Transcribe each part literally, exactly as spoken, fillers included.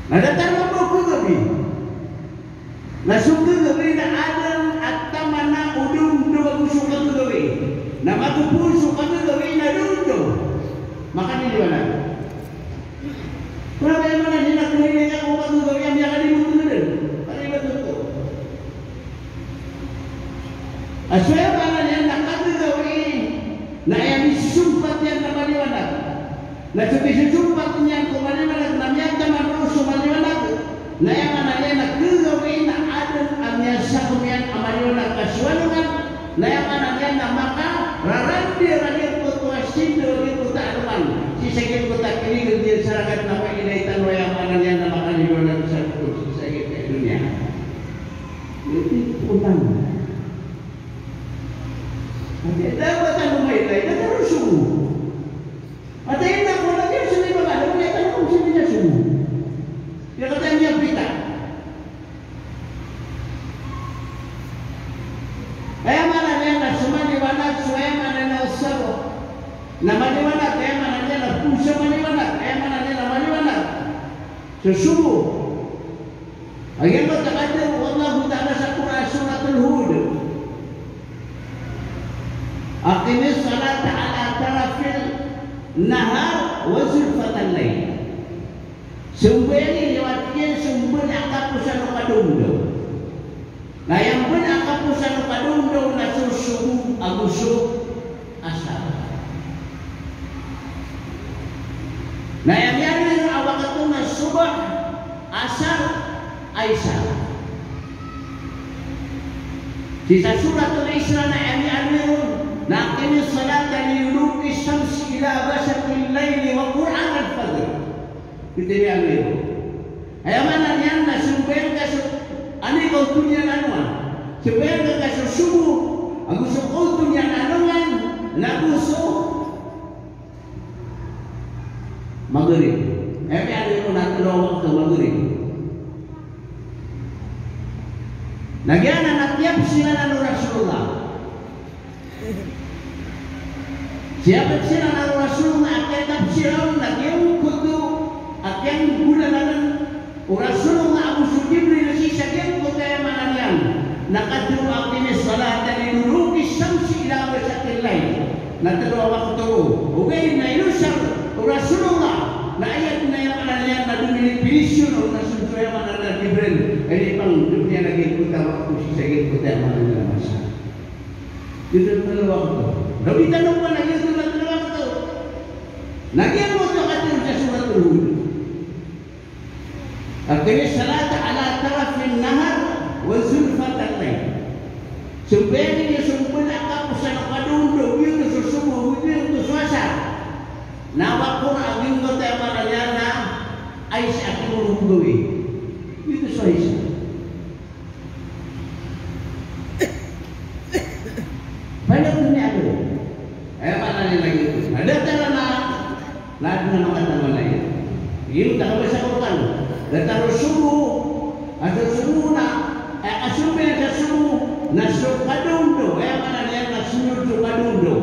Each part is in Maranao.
Na datar mambo a kagawii. Na so kagawii na adn a taman a odong-odong ago so kagawii. Na magopoon so kagawii na dondo. Makaniliwanag. Kna ba aya maana niyan na kna ba aya maana niyan na kagawii a miyakalimot ka dn. Kna ba oto. A so aya maana niyan na kagawii na aya misosompat iyan na maliwanag. Na so kisosompat iyan ko maliwanag na miyataman roo so maliwanag, na aya maana niyan na kagawii na adn a miyasakom iyan a maliwanag ka so alongan, na aya maana niyan na makararandi iyan a giyangkoto a sindaw a giyangkoto a alongan sii sa giyangkoto a kilign iyan sa ragat na mailay tano, aya maana niyan na makaliwanag sa giyangkoto sii sa giyangkoto a doniya. Ito utang. Ati, dapat tano mailay, datar o sogo. Ati, ino ko na, di so iba ka, dapat tano ko sii sa sogo. Di ka tanya pita. Aya maana niyan na so maliwanag, so aya maana niyan na so sogo. Na maliwanag, aya maana niyan na so maliwanag, aya maana niyan na maliwanag. So sogo. Aya maana niyan na katharo o Allahu Ta'ala sa Qur'an, Suratul Hud. Aqimis salata ala tarafin nahar wa zulfatan layl. Sambayang iyo a tig iyan so mbala a kaposan o kadondo. Na aya mbala a kaposan o kadondo na so sogo ago so asar. Na aya miyaaloy ron a wakto na subah, asar, isha. Sii sa Suratul Isra na aya miyaaloy ron na aqimis salata liduluki shamsi ila ghasaqil layli wa Qur'anal fajr. Giyoto i miyaaloy ron. Aya maana niyan na sambayang ka so, aniga oto niyan a alongan. Sambayang ka so sogo, ago so oto niyan a alongan, na go so Maghrib. Aya miyaaloy ron na tlo a wakto Maghrib. Na giyanan na kiyapsiran o Rasulullah. Sii a psiran o Rasulullah a kiyatapsiran on na giyangkoto a kiyanggolalan o Rasulullah ago so Jibril sii sa giyangkoto a aya maana niyan na katharo a aqimis salata liduluki shamsi ila ghasaqil layl. Na tlo a wakto. Ogaid na inosar o Rasulullah na aya dn a aya maana niyan na dominipinisyon o Rasul so aya maana niyan na Jibril. Aya pangdoniya na giyangkoto a wakto sii sa giyangkoto a aya maana niyan na masa. Giyoto tlo a wakto. Rawi tano pman a giyoto na tlo a wakto. Na giyangkoto a katharo sa Suratul Hud. Aqimis salata ala tarafin nahar wa zulfatan layl. Sambayang iyo so mbala a kaposan o kadondo, giyoto so sogo, giyoto so asar. Na wa Qur'an, giyoto a aya maana niyan na isha a tig o gawii. Giyoto so isha. Panaw niyan. Aya maana niyan lagid oto. Na datar a na, na adn a makataman iyan. Giyoto a kabasa ko kano. Datar o sogo, a so sogo na, aya kasambayang sa sogo na so kadondo. Aya maana niyan na sundod so kadondo.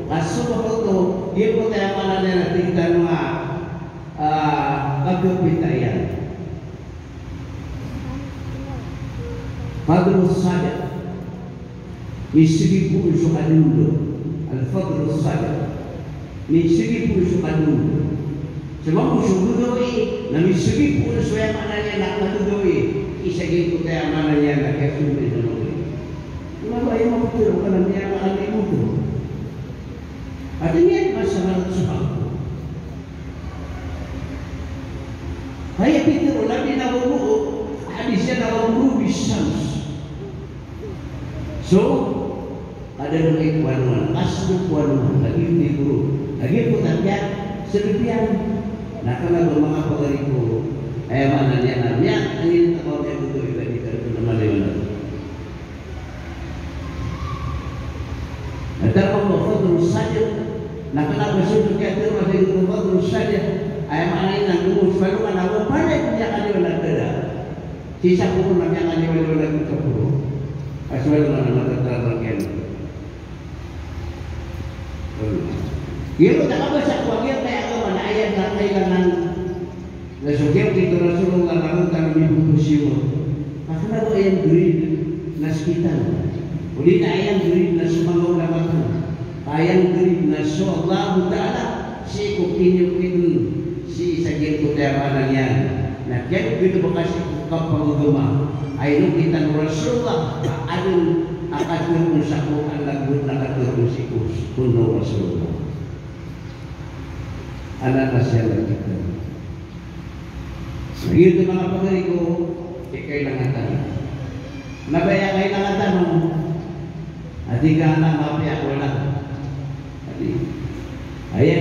Ka so kapoon oto, giyoto aya maana niyan na tig tano a, ah, kagapita iyan. Fadlus salah. Misigi poon so kadondo. Al-fadlus salah. Misigi poon so kadondo. Sa mambo so gagawii na misigi poon so aya maana niyan na kagagawii. Isa giyangkoto aya maana niyan na kiyasombi na mawri. Wala ba aya maptharo ka na miyamaana niyan oto. Ati niyan ba sa manat so pagko. Aya pitharo o Nabi na ghurubi, hadis iyan na ghurubi shams. So, kadadangay ko alongan, kasdo ko alongan, lagid o ghurub. Lagid o tapiya, sa tapiya. Na kna ba manga pagari ko, aya maana niyan na miya, angin tabaw niyan oto, iba di ka na maliwanag. Na taro mambo fadlus salah, na kna ba so oto kiyatero a fadlus salah, aya maana niyan na gomos so alongan a palaya ko miyakaliwanag dada. Sii sa poro na miyakaliwanag ko sa poro. Ka so alongan na matatarang iyan. Giyoto a kabasa ko a giyangkaya a maana niyan na kailangan Na so kiyaokit o Rasulullah na ron tano mipopos iyan. Ka kna ba aya nggarid na sktano, odi na aya nggarid na so manga ulama tano, ka aya nggarid na so Allahu Ta'ala sii ko kiniyaokitn sii sa giyangkoto a, aya maana niyan na kiyaokit o ba ka sii ko kapagagama a inokitan o Rasulullah, a adn a katharo on sa Qur'an, na gowani a katharo on sii ko sunnah o Rasulullah. Anan a siya na kita. Giyoto, manga pagari ko, i kailangan tano. Na ba aya kailangan tano? Ati ka na mapiya ko lang. Ati, aya,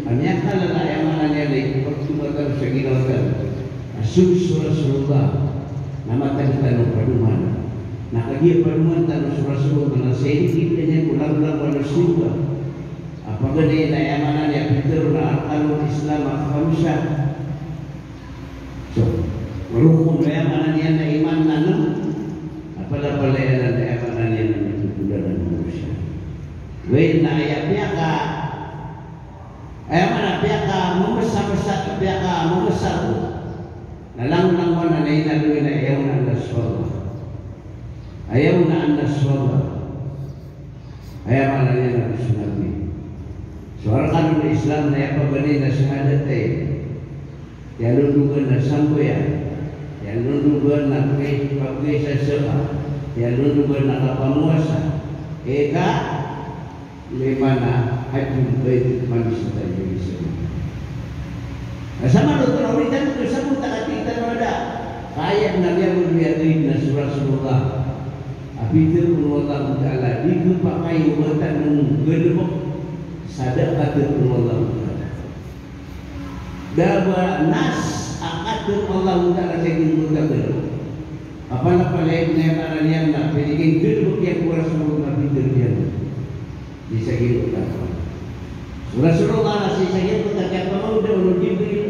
aya kalala, aya maana niyan na ipagtoma tano sa ginawa tano a so Rasulullah na matag tano padoman. Na kagiya padoman tano so Rasulullah na sa inikit iyan ko langolangowan o sorga. A paganay na aya maana niyan a pitharo na arkanul Islam a khamsa. So, rukun, aya maana niyan na iman na nem. A palapalaya na aya maana niyan na mithotol a manusiya. Oway, na aya piyaka, aya maana piyaka mamesa-mesa, piyaka mamesa ko na langolangowan na aya na aya ona na so Allah. Aya ona na so Allah. Aya maana niyan na so Nabi. So arkanul Islam na aya paganay na shahadatain. Aya londogan na sambayang. Aya londogan na pagkay-, pagkaysa sa zakat. Aya londogan na kapamowasa. Ika lima na hajjul bait, pamisita iyan sa. Na sa manoto na oritan ko sa mota katitan wada. Kaya na miyagod miyagid na so Rasulullah. A pitharo o Allahu Ta'ala, di ko pakay o ba tano galebek sa da a katharo o Allahu Ta'ala. Da a ba nas a katharo o Allahu Ta'ala sa giyangkoto a galebek. Kapalapalaya na aya maana niyan na pinikin galebek iyan ko Rasulullah na pitharo iyan. Di sa giyangkoto a. So Rasulullah na sii sa giyangkoto a kiyapamangda on o Jibril.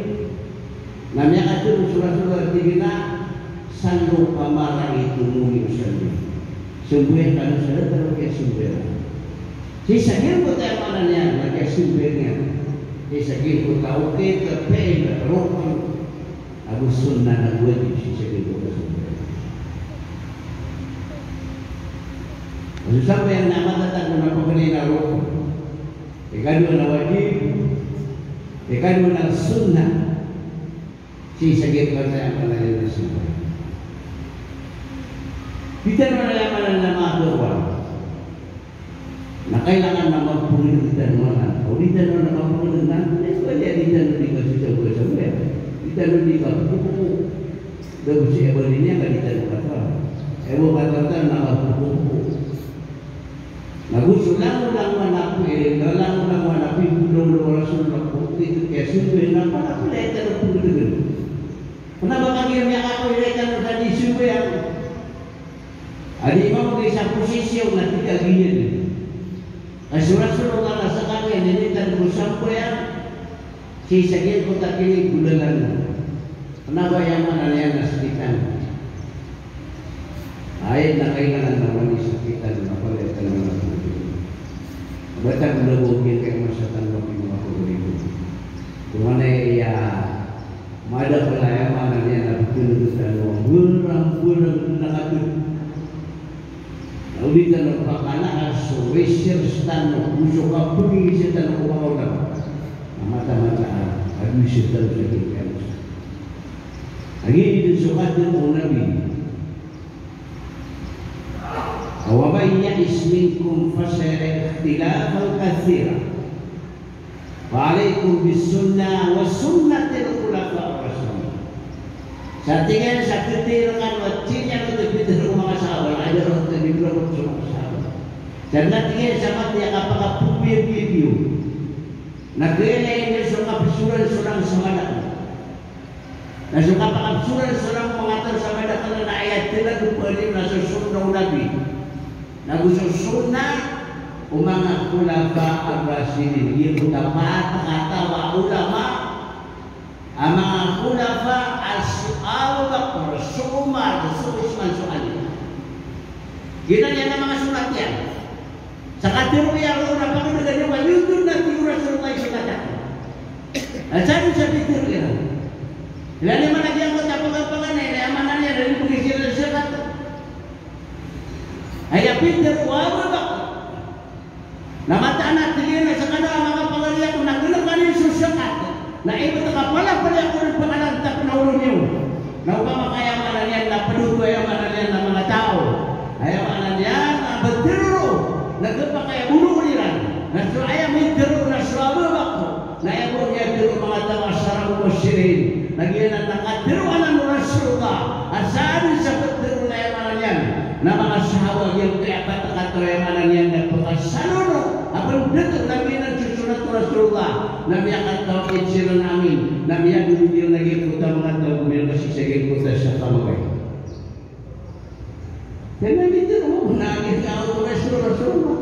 Na miyakatharo so Rasulullah, tig iyan a, "Sallu kama ra'aytumuni usalli." Sambayang kano sa datar o kiyasambayang. Sii sa giyangkoto a, aya maana niyan na kiyasambayang iyan. Sii sa giyangkoto a okit a fi'l, rukun, ago sunnah na wajib sii sa giyangkoto a sambayang. So sambayang na matatag on a paganay na rukun. Ikadowa na wajib, ikadowa na sunnah. Sii sa giyangkoto a, aya maana niyan na sambayang. Di tano, aya maana niyan na maatowan. Na kailangan na mapangndg tano anan. O di tano na mapangndg na, na aya di tano di kasosowa sa sambayang. Di tano di kapokopoko. Da bo sii a ba di niyan ka di tano katawan. Aya bo katawan tano na kapokopoko. Na go so langolangowan a pitharo, langolangowan a pitharo o Rasulullah ko okit a kiyasambayang na palapalaya tano pangndgn. Kna ba kagiya miyakatoy tano sa di sambayang. A di mambo sa posisyon na tig a giya dn. Ka so Rasulullah na skaniyan na initan ko sambayang. Sii sa giyangkoto a kinigolalan. Kna ba aya maana niyan na sakitan. Aya na kailangan na wani sakitan na palaya tano na pangndgn. Ba tano na bo giyangkai a masa tano a pimakaoriko. Tonganay aya madakl a aya maana niyan na pkhan'g tano a mbarambarang na katharo. Na o di tano pakanaan so research tano, go so kapangisa tano ko manga ulama. Na mataan-mataan a kadosa tano sa giyangkai a masa. Lagid dn so katharo o Nabi. Wa man ya'ish minkum fasayara ikhtilafan kathira. Fa alaikum bis sunnah wa sunnatil khulafa'ir rashidin. Sa tig iyan sa khatir kano a tig iyan oto pitharo o manga sahaba, na aya oto pitharo o manga sahaba. Sa na tig iyan sa matiya a kapakapopiya-piya iyo. Na khailay niyo so kapsoran so langon sa madakl. Na so kapakapsoran so langon o manga taw sa madakl na aya tindg o pd na so sunnah o Nabi. Na go so sunnah o manga khulafa ar-rashidin. Giyoto a pat kataw a ulama a manga khulafa a so Abu Bakr, so Umar, so Uthman, so Ali. Giyanan iyan a manga sunnat iyan. Sa katharo iyan roo na pangndga niyo ka giyoto na tig o Rasulullah i sunnat akn. Na sa dn sa pitharo iyan. Ilaya niyo man a giyangkoto a pagapanganay, ilaya man a niyan, ilaya niyo pagisiran sa zakat. Aya pitharo o Abu Bakr. Na mataan a tig iyan a skano a manga pagari akn na gnkan iyo so zakat, na ibt ka palapali ako dn pakalan ta pn a olo niyo. Na opama ka aya maana niyan na pd oto aya maana niyan na manga taw, aya maana niyan na ptharo ron na khapakay a bonoon iran. Na so aya mitharo na so Abu Bakr, na aya bo miyatero o manga taw a asharatun mubashirin. Na giyanan na katero anan o Rasulullah a sadn sa ptharo na aya maana niyan na manga sahaba a giyangkaya pat a kataw a aya maana niyan na pkasalono a pndato na giyanan so sunnat o Rasulullah, na miyakatawhid siran amin, na miyadolog iran a giyangkoto a manga taw a miyakasisa giyangkoto a sahaba. Kna mitharo na giyangkoto a Rasulullah.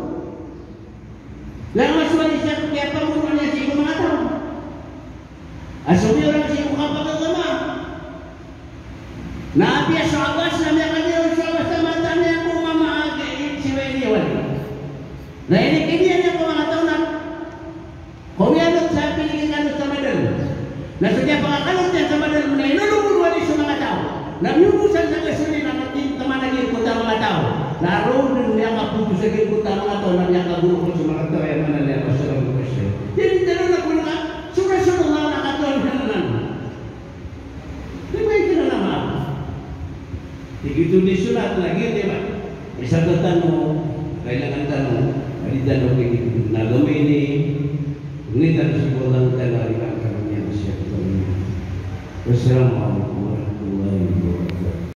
Langon a so Aisha, kiyapangoroan iyan sii ko manga taw a somiyoran sii ko kapagagama. Na apiya so Abbas na miyakaliyo so Abbas a mataan iyan ko mama a giya i siwai niyan. Na inikidi iyan ko manga taw na komiyanot sa pilikikanot sa madalm. Na so kiyapakakanot iyan sa madalm na inolongolowan iyan so manga taw. Na miyogosan sa gasolina na titaman a giyangkoto a manga taw. Na roo dn miyakapogos a giyangkoto a manga taw na miyakagorok so manga taw a aya maana niyan a asharatun mubashirin. Jadi tano na kon ka so Rasulullah na katawan iyan anan. Di ba ito na naman? Di gioto di sunnat lagi, di ba? Isa ka tano, kailangan tano, di tano kini na gawii ini, ini tano sa Allah Ta'ala, di ba? Kami niyan siya. Wassalamu